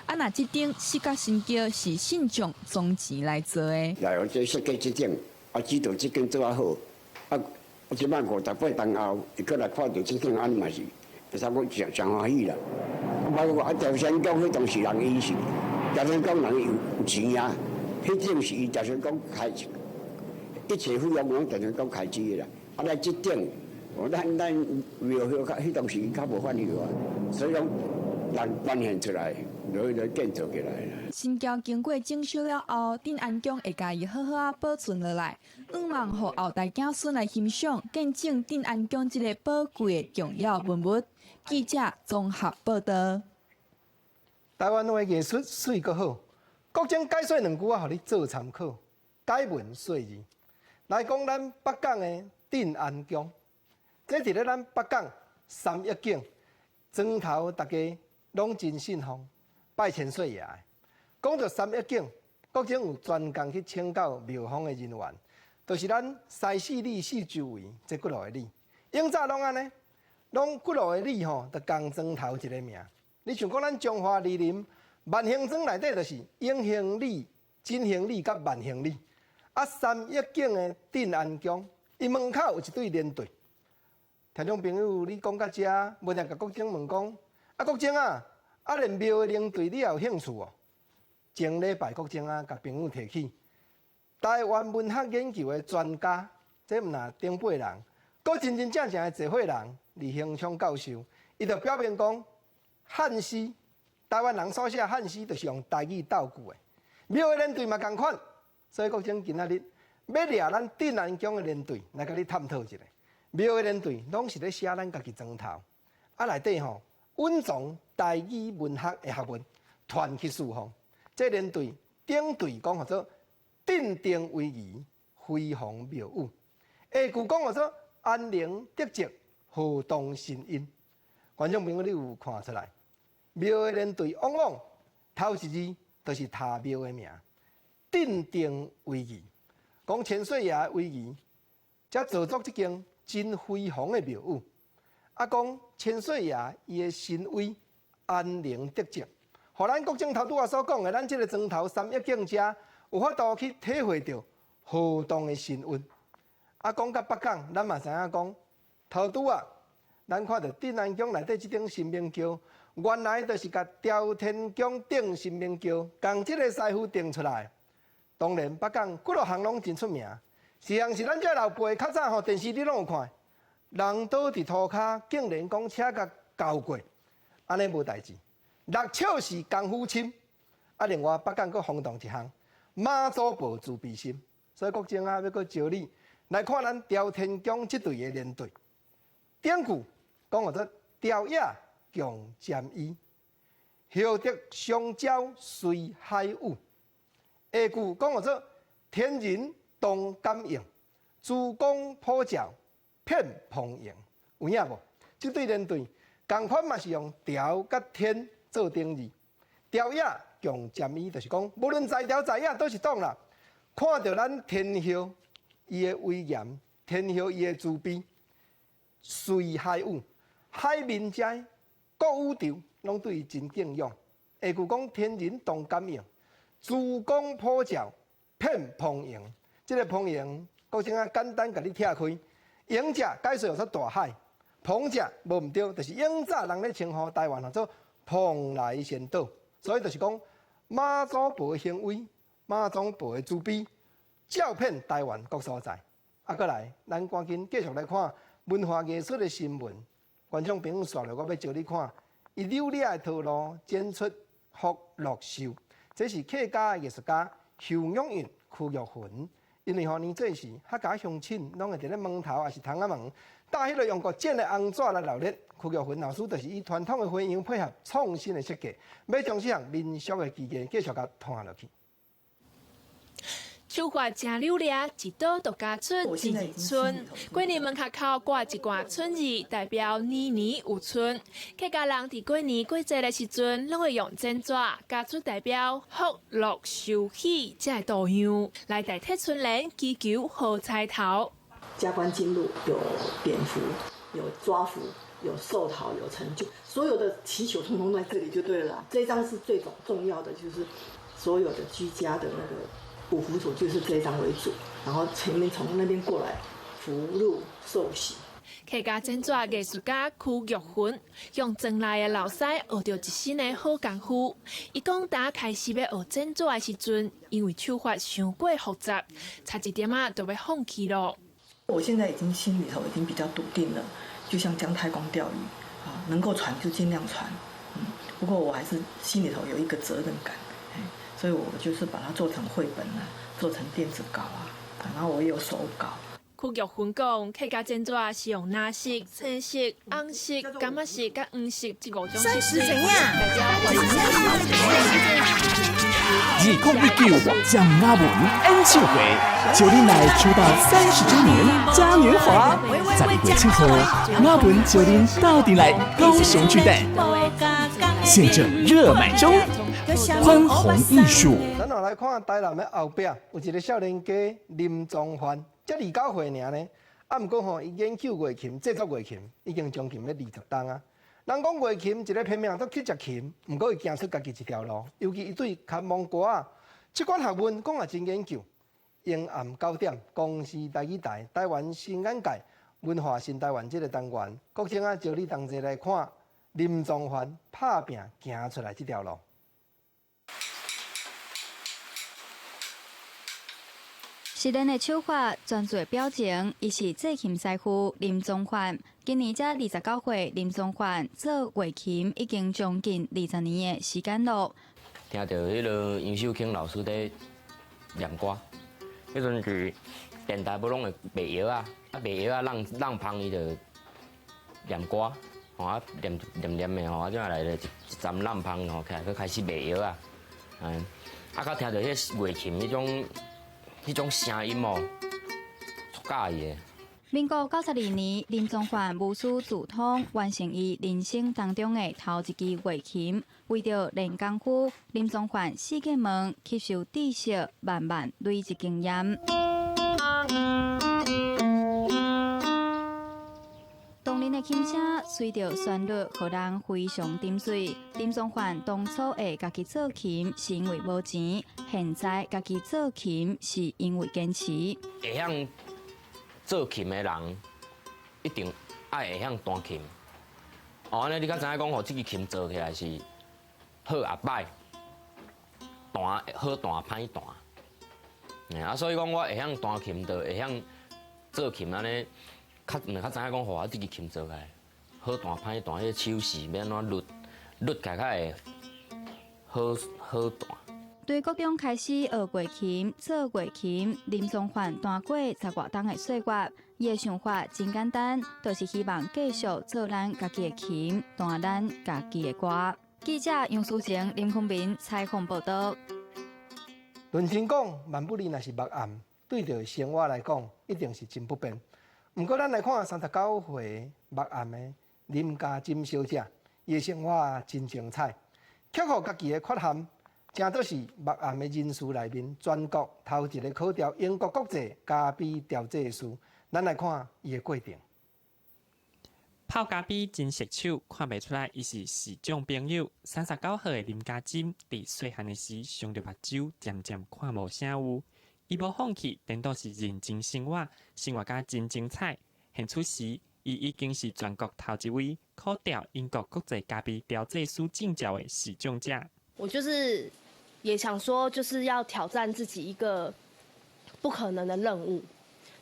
啊若這頂四角神轎是信眾捐錢來做的。來，這設計這頂，啊，指導這間做較好，啊，這擺58冬後，伊閣來看著這頂，按呢嘛是，會使講誠誠歡喜啦。包括啊，朝天宮彼當時人伊是朝天宮人有錢啊，彼種是伊朝天宮開，一切費用攏朝天宮開支的啦。啊，來這頂，咱廟會較彼當時較無法有啊，所以講人捐獻出來，來建造起來啦。神轎經過整修了後，鎮安宮會共伊好好仔保存落來，向望予後代子孫來欣賞，見證鎮安宮這个寶貴的重要文物。記者綜合報道。台灣話藝術媠閣好，國珍解說兩句仔，予你做參考。解文說字來講，咱北港的鎮安宮，這佇咧咱北港三一景莊頭，大家攏真信奉拜千歲爺的。講到三一景，國珍有專工去請教廟方的人員，就是咱西四里四周圍這幾落个里，永早攏按呢，攏幾落个里吼，就仝莊頭一个名。你像講咱彰化二林萬興莊內底，就是永興里、錦興里佮萬興里。啊，三一景的鎮安宮，伊門口有一對連對。聽眾朋友，你講到遮，無定共國珍問講：啊，國珍啊，啊連廟的連對你也有興趣哦？前禮拜國珍啊，共朋友提起，台灣文學研究的專家，這毋若長輩人，閣真真正正的濟歲人，李興昌教授，伊就表明講，漢詩，台灣人所寫漢詩，就是用台語鬥句的，廟的連對嘛仝款。所以國珍今仔日欲掠咱鎮安宮的連對來共你探討一下。廟的連對攏是咧寫咱家己莊頭，啊內底吼蘊藏台語文學的學問，傳去四方。這連對頂對講號做鎮定威儀，非凡廟宇；下句講號做安寧德澤，河東神韻。觀眾朋友，你有看出來？廟的連對往往頭一字就是塔廟的名。鎮定威儀，講千歲爺威儀，才造作這間真非凡的廟宇。啊，講千歲爺伊的神威安寧德澤，予咱國珍頭拄仔所講的，咱這個莊頭三一景遮有法度去體會著河東的神韻。啊，講到北港，咱嘛知影講頭拄仔，咱看著鎮安宮內底這頂神明轎，原來就是共朝天宮頂神明轎，仝這个師傅定出來。當然，北港幾落項攏真出名，是人是咱這老輩較早吼電視你攏有看，人倒佇塗跤，竟然講車共攪過，按呢無代誌。六尺是功夫深，啊，另外北港閣轟動一項媽祖婆慈悲心，所以國珍啊欲閣招你來看咱朝天宮這隊的連對。頂句講號做朝野共沾衣，厚德相交隨海宇。下句講號做天人同感應，諸光普照遍蓬瀛，有影無？這對連對仝款嘛是用朝佮天做頂字，朝野共沾衣，就是講無論在朝在野都是黨啦。看著咱天后伊的威嚴，天后伊的慈悲，隨海宇，海面遮各宇宙攏對伊真敬仰。下句講天人同感應。諸光普照，遍蓬瀛。這个蓬瀛，國珍啊，簡單共你拆開。瀛者解說號做大海，蓬者無毋對，就是永早人咧稱呼台灣號做蓬萊仙島。所以就是講媽祖婆的行為，媽祖婆的慈悲，照遍台灣各所在。啊，閣來，咱趕緊繼續來看文化藝術的新聞。觀眾朋友，紲落我欲招你看，伊扭掠的套路剪出福祿壽。這是客家藝術家邱永運、區玉雲，因為吼年節時，客家鄉親攏會佇咧門頭抑是窗仔門搭彼个用國剪的紅紙來鬧熱。區玉雲老師就是以傳統的花樣配合創新的設計，欲將這項民俗的技藝繼續共傳落去。手法誠扭掠，一刀就咬出一字春。過年門跤口掛一掛春字，代表年年有春。客家人佇過年過節的時陣，攏會用剪紙咬出代表福祿壽喜這个圖樣，來代替春聯，祈求好彩頭。加官進祿，有蝙蝠，有抓福，有壽桃，有成就，所有的祈求通通在這裡就對了。這張是最重要的，就是所有的居家的那個。五福圖就是這張為主，然後前面從那邊過來，福祿壽喜。客家剪紙藝術家區玉雲用莊內的老師學著一身的好功夫。伊講，打開始欲學剪紙的時陣，因為手法傷過複雜，差一點仔就欲放棄囉。我現在已經心裡頭已經比較篤定了，就像姜太公釣魚啊，能夠傳就盡量傳。不過我還是心裡頭有一個責任感。所以我就是把它做成繪本啊，做成電子稿啊，然後我有手稿。区玉芬讲，客家煎纸是用蓝色、青色、红色、柑仔色、佮黄色這五種色水。2019蔣雅文演唱會，招你來出道30週年嘉年華，12月7號，雅文招恁鬥陣來高雄巨蛋，現正熱賣中，寬宏藝術。咱來看台南的後壁有一个少年家林宗範，才29歲爾呢。啊，毋過吼，伊研究月琴、製作月琴，已經將近欲20冬啊。人講月琴一个拼命都去食琴，毋過伊行出家己一條路。尤其伊對看蒙歌仔，這款學問講也真研究。傍暗9點，公視台語台台灣新眼界文化新台灣這个單元，國慶啊，招你同齊來看林宗範拍拚行出來這條路。熟練的手法，專注的表情，伊是製琴師傅林宗範。今年才29歲，林宗範做月琴已經將近20年的時間咯。聽著彼个楊秀卿老師佇念歌，彼陣是電台無攏會賣藥啊，啊賣藥啊，讓芳伊就念歌，吼啊念念念的吼，啊怎來了一站浪芳吼，起來閣開始賣藥啊，嗯，啊，閣聽著彼個月琴彼種聲音哦，足佮意的。民國92年，林宗範無師自通完成伊人生當中的頭一支月琴。為著練功夫，林宗範四界問吸收知識，慢慢累積經驗。動人的琴聲隨著旋律，予人非常沉醉。林宗範當初會家己做琴，是因為無錢；現在家己做琴，是因為堅持。會曉做琴的人，一定愛會曉彈琴。哦，按呢你較知影講，予這支琴做起來是好抑歹，彈好彈歹彈。啊，所以講我會曉彈琴，就會曉做琴按呢。較毋較知影講，予我這支琴做起來，好彈歹彈，彼个手勢欲按怎攄，攄起來較會好好彈。對國中開始學月琴、做月琴，林宗範彈過10外冬的歲月，伊的想法真簡單，就是希望繼續做咱家己的琴，彈咱家己的歌。記者楊淑晴、林坤明採訪報道。認真講，萬不利若是目暗，對著生活來講，一定是真不便。毋過，咱來看39歲目暗的林家珍小姐，伊的生活真精彩，克服家己的缺陷，成做是目暗的人士內面全國頭一个考著英國國際咖啡調製師。咱來看伊的過程。泡咖啡真熟手，看袂出來伊是視障朋友。39歲的林家珍，佇細漢的時，傷著目睭漸漸看無啥有。伊無放棄，顛倒是認真生活，生活甲真精彩。現此時，伊已經是全國頭一位考著英國國際咖啡調製師證照的視障者。我就是也想說，就是要挑戰自己一個不可能的任務，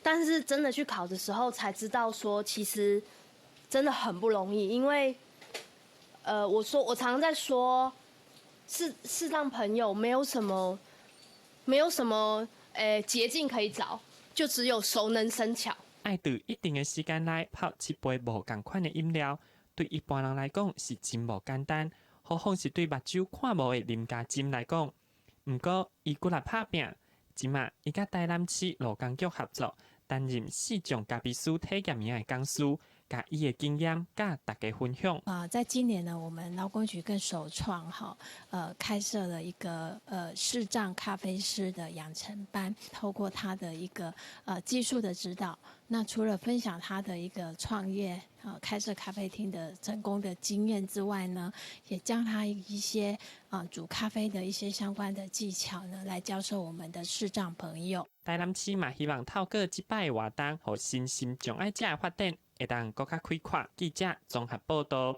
但是真的去考的時候，才知道說其實真的很不容易。因為，我說我常常在說，視障朋友沒有什麼，沒有什麼。捷徑可以找，就只有熟能生巧。愛佇一定的時間內泡七杯無仝款的飲料，對一般人來講是真無簡單，何況是對目睭看無的林家珍來講。毋過，伊骨力拍拚，這馬伊佮台南市勞工局合作，擔任視障咖啡師體驗營的講師。共伊的經驗佮大家分享。啊，在今年呢，我們勞工局更首創哈，開設了一個視障咖啡師的養成班，透過他的一個技術的指導，那除了分享他的一個創業啊開設咖啡廳的成功的經驗之外呢，也將他一些啊煮咖啡的一些相關的技巧呢，來教授我們的視障朋友。台南市嘛，希望透過這擺活動，予身心障礙者的發展會當閣較開闊。記者綜合報道。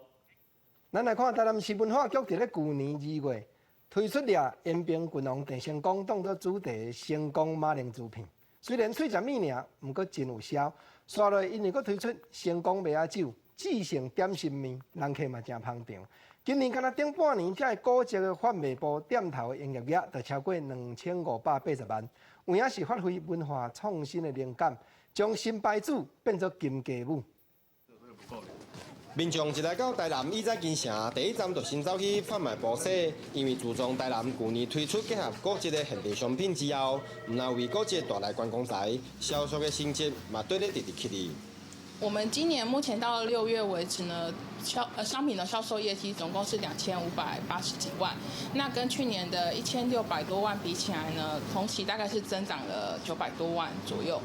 咱來看台南市文化局佇咧舊年2月推出了延平郡王鄭成功當作主題的成功馬鈴薯片，雖然喙食物爾，毋過真有銷。紲落來𪜶又閣推出成功麥仔酒、制成點心麵，人客嘛誠捧場。今年敢若頂半年，這个古蹟的販賣部店頭的營業額就超過2580萬，有影是發揮文化創新的靈感，將新牌子變做金雞母。民眾一來到台南以早金城，第一站就先走去販賣部踅，因為自從台南舊年推出結合古蹟的限定商品之後，毋但為古蹟帶來觀光財，銷售的成績嘛綴咧直直起哩。我們今年目前到6月為止呢，商品的銷售業績總共是2580幾萬，那跟去年的1600多萬比起來呢，同期大概是增長了900多萬左右。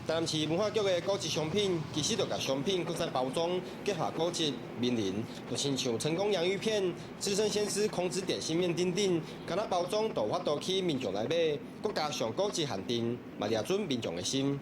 台南市文化局的古蹟商品，其實就共商品閣再包裝，結合古蹟名人，就親像成功洋芋片、資深鮮師孔子點心麵等等，敢若包裝就有法度去民眾來買，閣加上古蹟限定，嘛掠準民眾的心。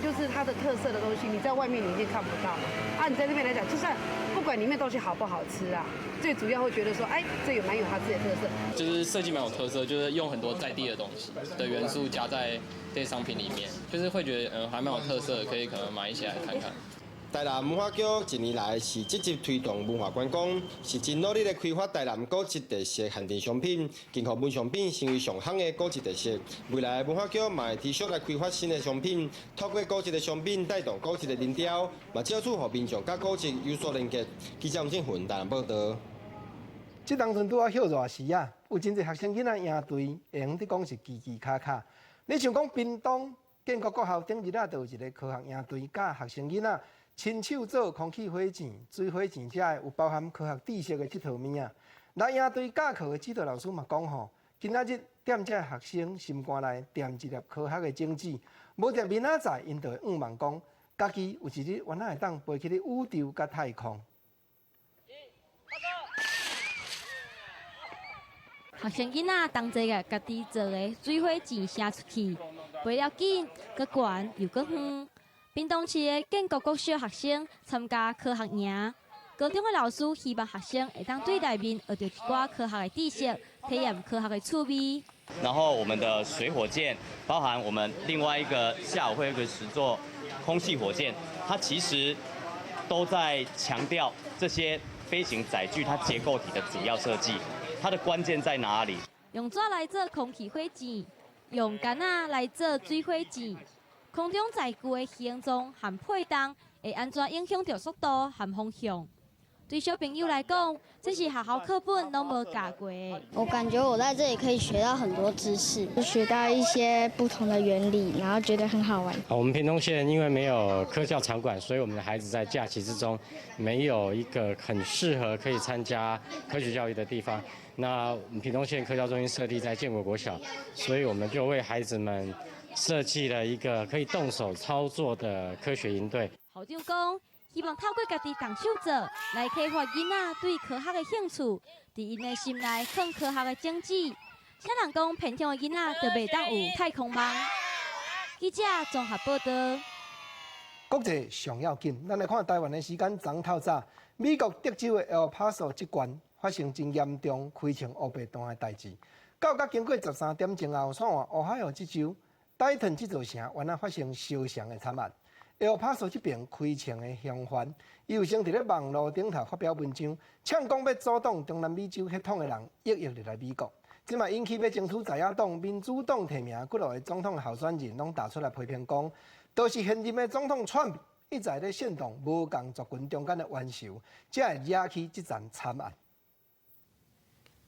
就是它的特色的東西，你在外面你一定看不到。啊，你在這邊來講，就算不管裡面東西好不好吃啊，最主要會覺得說，哎，這有蠻有它自己的特色。就是設計蠻有特色，就是用很多在地的東西的元素加在這些商品裡面，就是會覺得還蠻有特色的，可以可能買一起來看看。台南文化局近年來是積極推動文化觀光，是真努力的開發台南古蹟特色限定商品，今予文商品成為上夯的古蹟特色。未來文化局嘛會持續來開發新的商品，透過古蹟的商品帶動古蹟的人潮，嘛藉此予民眾佮古蹟有所連結。記者吳正雲台南報導。這當陣拄仔歇熱時啊，有真濟學生囡仔營隊會用得講是嘰嘰卡卡。你像講屏東建國國校頂日仔，就有一個科學營隊，教學生囡仔親手做空氣火箭、水火箭，遮的有包含科學知識的這套物仔。來營隊教課的指導老師嘛講吼，今仔日踮這學生心肝內踮一粒科學的種子，無定明仔載，𪜶就會向望講，家己有一日原來會當飛去咧宇宙佮太空。學生囡仔同齊共家己做的水火箭射出去，飛了緊，閣懸又閣遠。屏東市的建國國小學生參加科學營，高中的老師希望學生會當對內面學著一寡科學的知識，體驗科學的趣味。然後我們的水火箭，包含我們另外一個下午會有一個實作空氣火箭，它其實都在強調這些飛行載具它結構體的主要設計，它的關鍵在哪裡？用紙來做空氣火箭，用桿仔來做水火箭。空中載具的形狀和配重會按怎影響著速度和方向？對小朋友來講，這是學校課本攏無教過的。我感覺我在這裡可以學到很多知識，學到一些不同的原理，然後覺得很好玩。我們屏東縣因為沒有科教場館，所以我們的孩子在假期之中沒有一個很適合可以參加科學教育的地方。那我們屏東縣科教中心設立在建國國小，所以我們就為孩子們設計了一個可以動手操作的科學營隊。校長講，希望透過家己動手做，來啟發囡仔對科學的興趣，佇𪜶的心內放科學的種子。啥人講偏鄉的囡仔就袂當有太空夢？記者綜合報導。國際上要緊，咱來看台灣的時間，昨透早，美國德州的 El Paso 這縣發生真嚴重開槍烏白彈的代誌。到甲經過13點鐘後，煞換俄亥俄這州戴頓這座城，原來發生相像的慘案。El Paso 這邊開槍的嫌犯，伊有先佇咧網路頂頭發表文章，嗆講欲阻擋中南美洲血統的人億億入來美國。這嘛引起欲爭取在野黨、民主黨提名幾落個總統候選人，攏打出來批評講，都是現任的總統川普一再咧煽動無仝族群中間的冤仇，才會惹起這場慘案。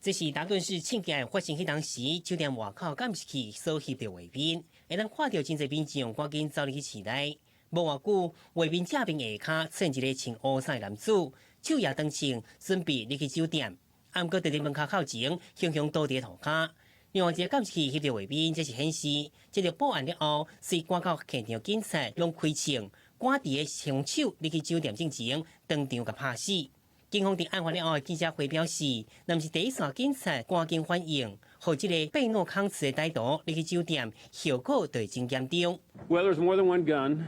這是達頓市槍擊案發生彼當時，酒店外口監視器所翕著畫面，會當看著真濟民眾趕緊走入去市內。無偌久，畫面正面下跤出現一個穿烏衫的男子，手攑長槍，準備入去酒店。毋過佇咧門口口前，雄雄倒佇塗跤。另外一個監視器翕著畫面，這是顯示，這個報案了後，隨趕到現場警察攏開槍，趕佇个兇手入去酒店進前，當場共拍死。警方佇案發了後的記者會表示，若毋是第一線警察趕緊反應，予這個貝諾康茨的歹徒入去酒店，後果就會真嚴重。 Well, there's more than one gun,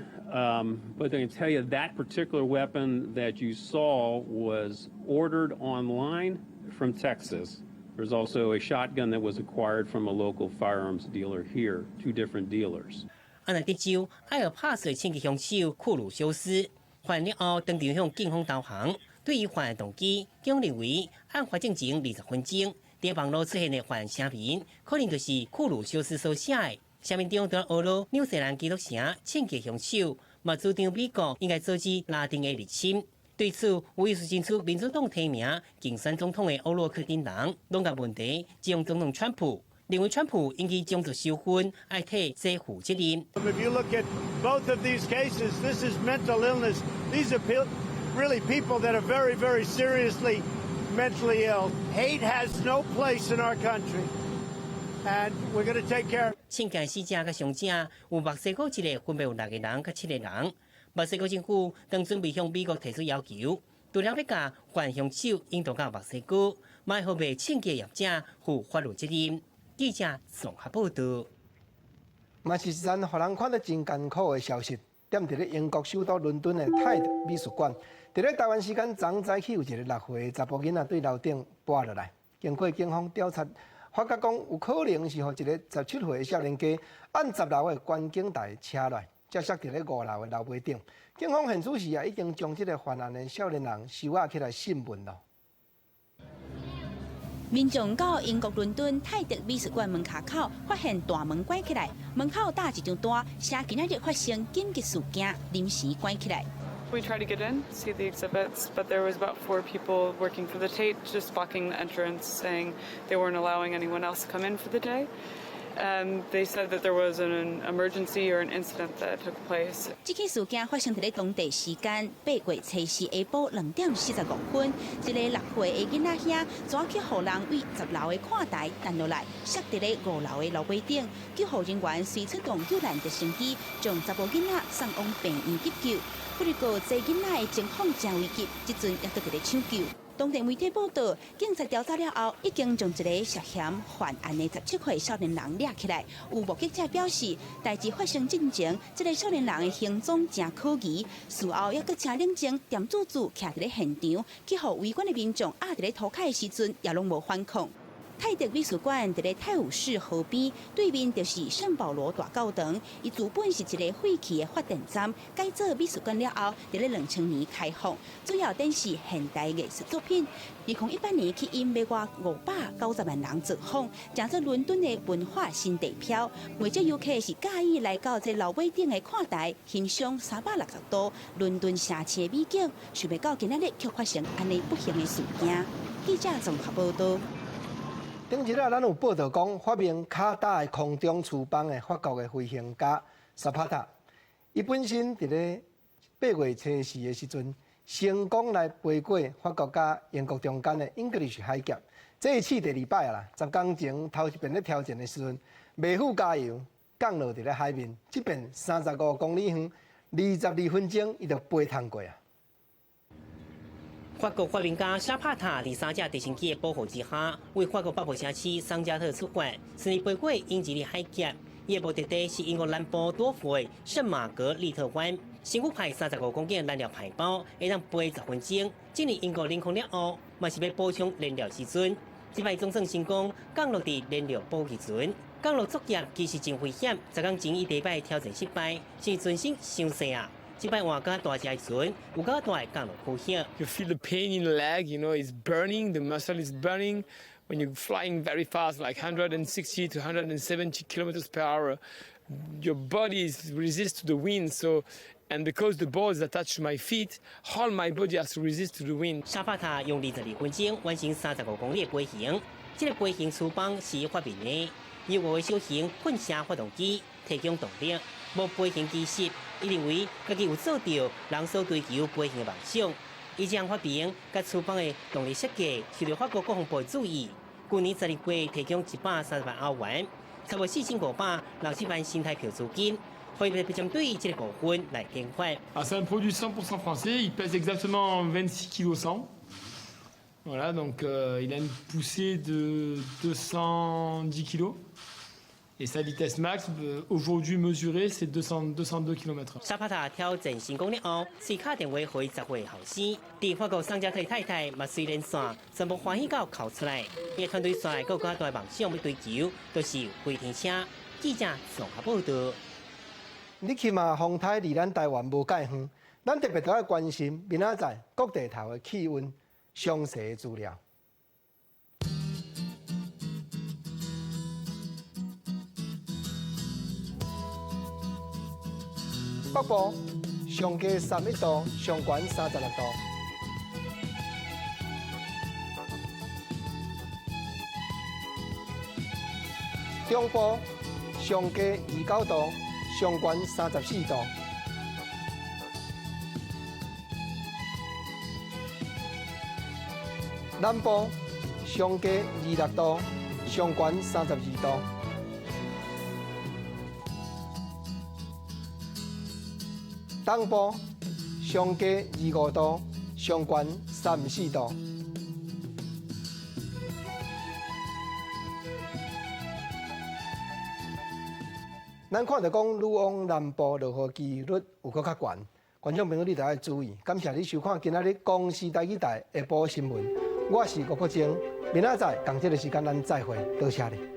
but I can tell you that particular weapon that you saw was ordered online from Texas. There's also a shotgun that was acquired from a local firearms dealer here, two different dealers. 啊，那德州埃爾帕索槍擊兇手庫魯修斯，發現了後當場向警方投降。對於犯案動機，警認為案發進前20分鐘，佇網路出現的犯案聲明，可能就是庫魯修斯所寫的。聲明中除了呵咾紐西蘭基督城槍擊兇手，嘛主張美國應該阻止拉丁的入侵。對此，有意思爭取民主黨提名競選總統的歐洛克等人，攏共問題指向總統川普，認為川普引起種族仇恨，愛替這負責任。 If you look at both of these cases, this is mental illness. These are really people that are very, very seriously mentally ill. Hate has no place in our country, and we're going to take care. 槍擊死者佮傷者有墨西哥籍的，分別有六個人佮七個人。墨西哥政府正準備向美國提出要求，除了欲共犯兇手引渡到墨西哥，嘛予賣槍械業者負法律責任。記者綜合報道。嘛是一陣予人看得真艱苦的消息。踮佇咧英國首都倫敦的泰特美術館，佇咧台灣時間昨早起有一個6歲的查埔囡仔對樓頂跋落來，經過警方調查，發覺講有可能是予一個17歲的少年家按10樓的觀景台車落來，才摔佇咧5樓的樓尾頂。警方現此時啊，已經將這個犯案的少年人收押起來訊問咯。民眾到英國倫敦泰特美術館門口，發現大門關起來，門口貼一張單，寫今仔日發生緊急事件，臨時關起來。 We tried to get in, see the exhibits, but there was about four people working for the Tate just blocking the entrance, saying they weren't allowing anyone else to come in for the day. And they said that there was an emergency or an incident that took place. 這起事件發生佇咧當地時間8月初四下晡2點45分，一个6歲的囡仔兄怎去予人對10樓的看台擲落來，摔佇咧5樓的樓尾頂。救護人員隨出動救難直升機，將查某囡仔送往病院急救。不過，這囡仔的情況誠危急，這陣猶閣佇咧搶救。當地媒體報道，警察調查了後，已經將一个涉嫌犯案的17歲少年人掠起來。有目擊者表示，代誌發生進前，這个少年人的行蹤誠可疑。事後猶閣誠冷靜，恬滋滋徛佇咧現場，去予圍觀的民眾壓佇咧塗跤的時陣，也攏無反抗。泰特美術館佇咧泰晤士河邊，對面就是聖保羅大教堂。伊原本是一个廢棄的發電站，改做美術館了後，佇咧2000年開放，主要展示現代藝術作品。2018年吸引欲外590萬人造訪，成做倫敦的文化新地標。袂少遊客是佮意來到這樓尾頂的看台，欣賞360度倫敦城市的美景。想袂到今仔日卻發生按呢不幸的事件。記者綜合報道。頂日啊，咱有報道講，發明卡達的空中廚房的法國的飛行家薩帕塔，伊本身佇咧8月初四的時陣，成功來飛過法國佮英國中間的 English 海峽。這一次第二擺啦，10工前頭一遍咧挑戰的時陣，未付加油，降落佇咧海面。這遍35公里遠，22分鐘，伊就飛通過啊！法國發明家沙帕塔佇三架直升機的保護之下，為法國北部城市桑加特出發，順利飛過英吉利海峽。伊的目的地是英國南部多佛的聖瑪格麗特灣。身軀派35公斤的燃料排包，會當飛10分鐘。進入英國領空了後，嘛是欲補充燃料時陣。這擺總算成功降落佇燃料補給船。降落作業其實真危險，10工前伊第一擺挑戰失敗，是全身傷細啊。這擺換較大隻的船，有較大的降落區域。 You feel the pain in the leg, it's burning, the muscle is burning. When you're flying very fast, like 160 to 170 kilometers per hour, your body is resist to the wind. So, and because the board is attached to my feet, all my body has to resist to the wind. 沙帕塔用22分鐘完成35公里的飛行。這个飛行廚房是發明的，由五个小型噴射發動機提供動力，無飛行技術。伊認為家己有做著人所追求飛行的夢想。伊這項發明佮廚房的動力設計受到法國國防部的注意。去年12月提供130萬歐元，差不多4560萬新台票資金，予伊特別針對這个部分來研發。 Ah, c'est un produit 100% français, il pèse exactement 26 kg 100. Voilà, donc il a une poussée de 210 kg. Et sa vitesse max, aujourd'hui mesurée, c'est 202 km/h. 沙帕塔挑戰成功了後，隨敲電話予10歲後生，佇法國桑加特太太嘛隨連線，全部歡喜到哭出來。伊團隊紲閣較大夢想欲追求，就是飛天車。記者綜合報道。你起碼風颱離咱台灣無蓋遠，咱特別都愛關心明仔載各地頭的氣溫詳細的資料。北部上低31度，上懸36度。中部上低29度，上懸34度。南部上低26度，上懸32度。東部上低25度，上懸34度。咱看著講，愈往南部落雨機率有閣較懸，觀眾朋友你著愛注意。感謝你收看今仔日公視台語台下晡新聞，我是吳國楨，明仔載仝這个時間咱再會，多謝你。